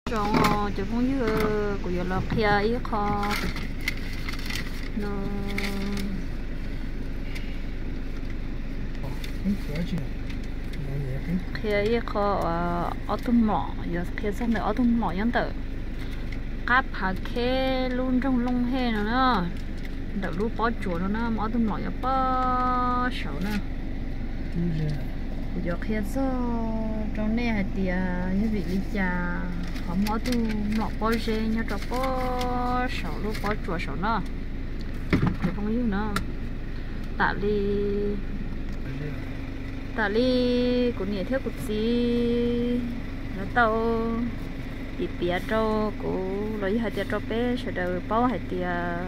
Zoo, cov phooj ywg, kuv yuav los qhia ib qho no, qhia ib qho ob tug mlom, yuav qhia txog ntawm ob tug mlom nyob ntawm qab Phav Kheb lub nroog Looj Hej no na, ntawm lub pob tsuas no na, muaj ob tug mlom nyob pob saud na. Kuv yuav qhia txog rau nej hais tias yog vim li cas ho muaj ob tug mlom pob zeb nyob rau pob saud lub pob tsuas saud na. Cov phooj ywg na, tam li, tam li kuv niam thiab kuv txiv lawv tau piav piav rau kuv los yog hais tias rau peb sawv daws paub hais tias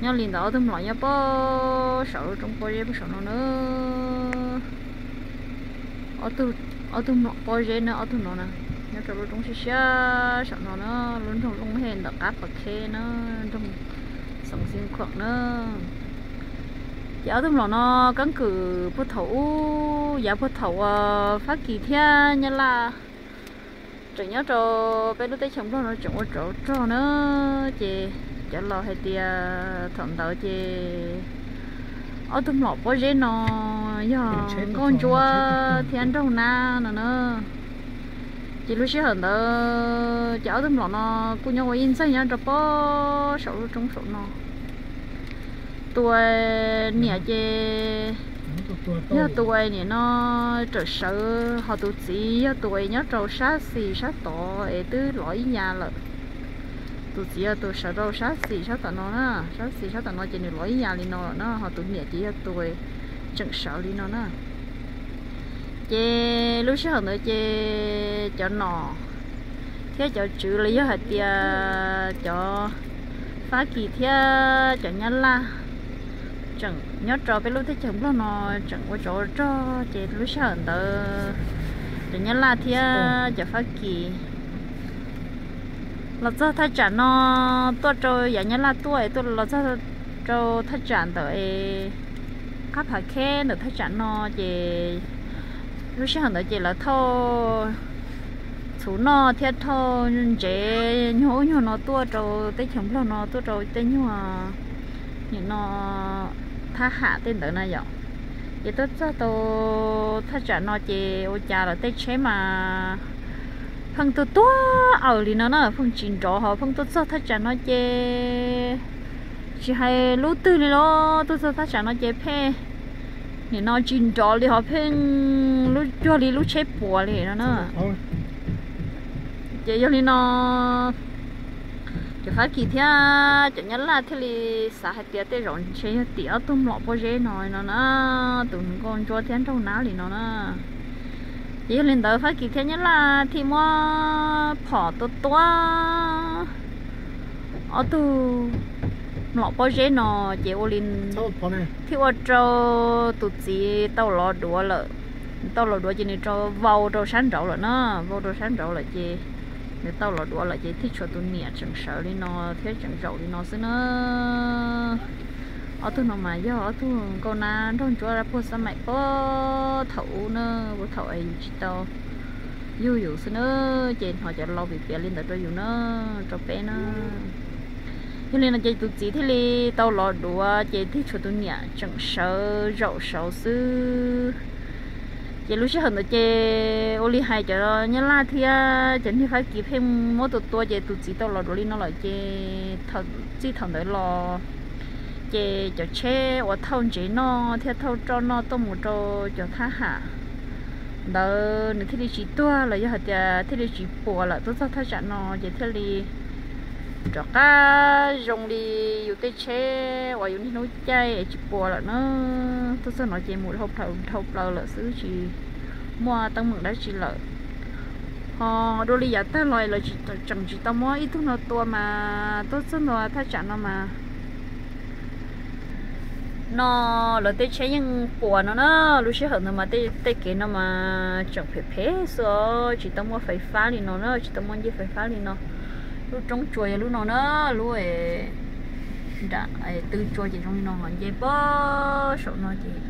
nyob li ntawd ob tug mlom nyob pob saud lub roob pob zeb pob saum no na. Ob tug mlom pob zeb na, ob tug no na, nyob rau lub roob siab siab saum no na, lub nroog Looj Hej ntawm qab Phav Kheb na, nroog Xeev Khuam na. Ces ob tug mlom no keeb kwm puag thaum ub, yav puag thaum uas Fab Kis thiab Nyab Laj tseem nyob rau peb lub teb chaws Nplog no tseem ua tsov rog na, ces cov laus hais tias thaum ntawd ces ob tug mlom pob zeb no yog nkauj ntsuab thiab nraug nab no na. Ces lub sij hawm ntawd ces ob tug mlom no kuj nyob ua ib ntxaig nyob rau pob saum lub roob saum no. Tus niam ces yog tus niam no rawm sawv, ho tus txiv yog tus nyob rau sab xis sab tod es twb lov ib yam lawm. Tus txiv yog tus sawv rau sab xis sab tom no na, sab xis sab tom no ces nws lov ib yam li no lawm na, ho tus niam ces yog tus tseem sawv li no na. Ces lub sij hawm ntawd ces cov nom thiab cov tswv los yog hais tias cov Fab Kis thiab cov Nyab Laj tseem nyob rau peb lub teb chaws Nplog no tseem ua tsov ua rog, ces lub sij hawm ntawd cov Nyab Laj thiab cov Fab Kis los txog thaj tsam no, tuaj rau yav Nyab Laj tuaj es tuaj los txog rau thaj tsam ntawm es qab Phav Kheb ntawm thaj tsam no, ces lub sij hawm ntawd ces lawv thauj txhuv noj thiab thauj ntsev nyuag ub nyuag no tuaj rau teb chaws Nplog no, tuaj rau tej nyuag nim no thab ham tej ntawd na yom. Ces tuaj txog tau thaj tsam no ces ua cas lawv tej tsheb mas pheej tuaj tuaj aws li no na, pheej tsis nrov, ho pheej tuaj txog thaj tsam no ces tsis hais lub twg li los tuaj txog thaj tsam no ces pheej nim no tsis nrov li, ho pheej lub cuag li lub tsheb puas li no na. Ces yog li no cov Fab Kis thiab cov Nyab Laj thiaj li xav hais tias tej zaum ntshe yog tim ob tug mlom pob zeb no no na, tus nkauj ntsuab thiab nraug nab li no na. Ces yog li ntawd Fab Kis thiab Nyab Laj thiaj muab phom tua tua ob tug mlom pob zeb no, ces ua li thiaj ua rau tus txiv tau lov duav lawm. Tau lov duav ces nws rau vau rau sab nraud lawm na, vau rau sab nraud lawm ces nws tau lov duav lawm ces thiaj tshuav tus niam tseem sawv li no thiab tseem zaum li no xwb na. Ob tug no mas yog ob tug nkauj nab nraug ntsuab puag xab maim pob thaum ub na, puag thaum yus tsis tau yug yus xwb na, ces hnov cov laus piav piav li ntawd rau yus na, rau peb na. Yog li no ces tus txiv thiaj li tau lov duav ces thiaj tshuav tus niam tseem sawv zaum saud xwb. Ces lub sij hawm ntawd ces ua li hais cov Nyab Laj thiab cov niag Fab Kis pheej muab tua tua ces tus txiv tau lov duav li no lawm ces txij thaum ntawd los ces cov tsheb uas thauj ntsev noj thiab thauj roj noj tuaj mus rau cov thab ham ntawd nws thiaj li tsis tuag los yog hais tias thiaj li tsis puas lawm. Tuaj txog thaj tsam no ces thiaj li rov qab zoo li yus tej tsheb uas yus niaj hnub caij tsis puas lawm na. Tuaj txog no ces mus dhau plaws lawm xwb, tsis muaj teeb meem dab tsi lawm. Ho dua li yav tag los lawv tseem tsis tau muab ib tug no tua mas tuaj txog ntua thaj tsam no mas no lawv tej tsheb yeej puas no na. Lub sij hawm ntawd mas tej kev no mas tseem phem phem xwb, tsis tau muaj fais fab li no na, tsis tau muaj ncej fais fab li no. Lub roob tsuas yog lub no na, lub nram tw tsuas ces zoo li no, nce pob saum no ces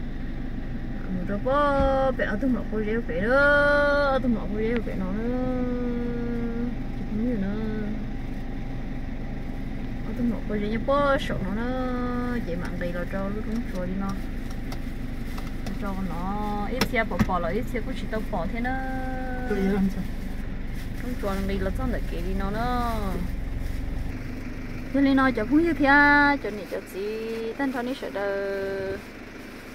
mus rau pob pem ob tug mlom pob zeb pem, ob tug mlom pob zeb pem no na. Ua ze nyob puag saum no na, ces mam nqis los rau lub roob tsua li no. Rau no, ib txhia pom pom los ib txhia kuj tsis tau pom thiab na. Roob tsua nqis los txog ntawm kev li no na. Yog li no cov phooj ywg thiab cov niam cov txiv tag nrho nej sawv daws,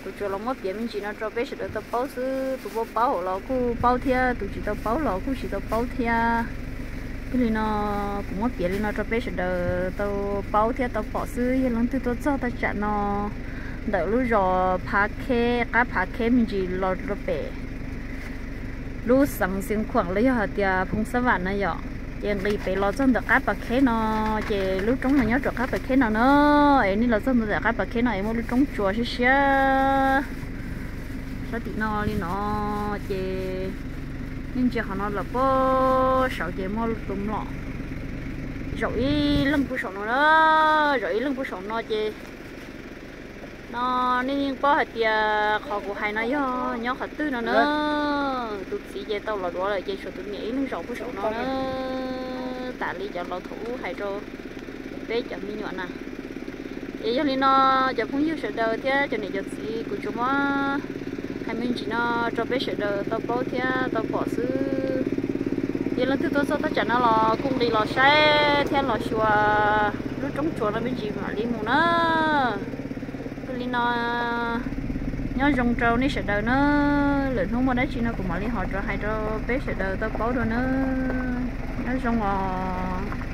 kuv tsuas los muab piav me ntsis no rau peb sawv daws tau paub xwb, tus paub paub los kuj paub thiab, tus tsis tau paub los kuj tsis tau paub thiab. Yog li no, kuv muab piav li no rau peb sawv daws tau paub thiab tau pom xwb. Yog leej twg tuaj txog tag tsam no ntawm lub zos Phav Kheb, qab Phav Kheb me ntsis los rau pem lub xeev Xeev Khuam los yog hais tias Phoo Xab Vam na yom, ces nqis pem los txog ntawm qab Phav Kheb no, ces lub roob no nyob rau qab Phav Kheb no na. Es nej los txog ntawm qab Phav Kheb no es muaj lub roob tsua siab siab sab tim no li no, ces nej ntsia qhov no los puag saud ces muaj tus mlom zaum ib leeg puag saum no na, zaum ib leeg puag saum no ces no nej yeej paub hais tias qhov kuv hais no yog nyob qhov twg no na. Tus txiv ces tau los duav lawm ces tshuav tus niam ib leeg zaum puag saum no na. Tas li cov laus thaum ub hais rau peb cov me nyuam na. Es yog li no cov phooj ywg sawv daws thiab cov niam cov txiv, kuv tsuas muab hais me ntsis no rau peb sawv daws tau paub thiab tau pom xwb. Yog leej twg tuaj txog thaj tsam no los kuj nqis los saib thiab los xyuas lub roob tsua no me ntsis mam li mus na. Yog li no nyob zoo rau nej sawv daws na. Lwm hnub muaj dab tsi no kuv mam li ho rov hais rau peb sawv daws tau paub dua na. Nyob zoo os.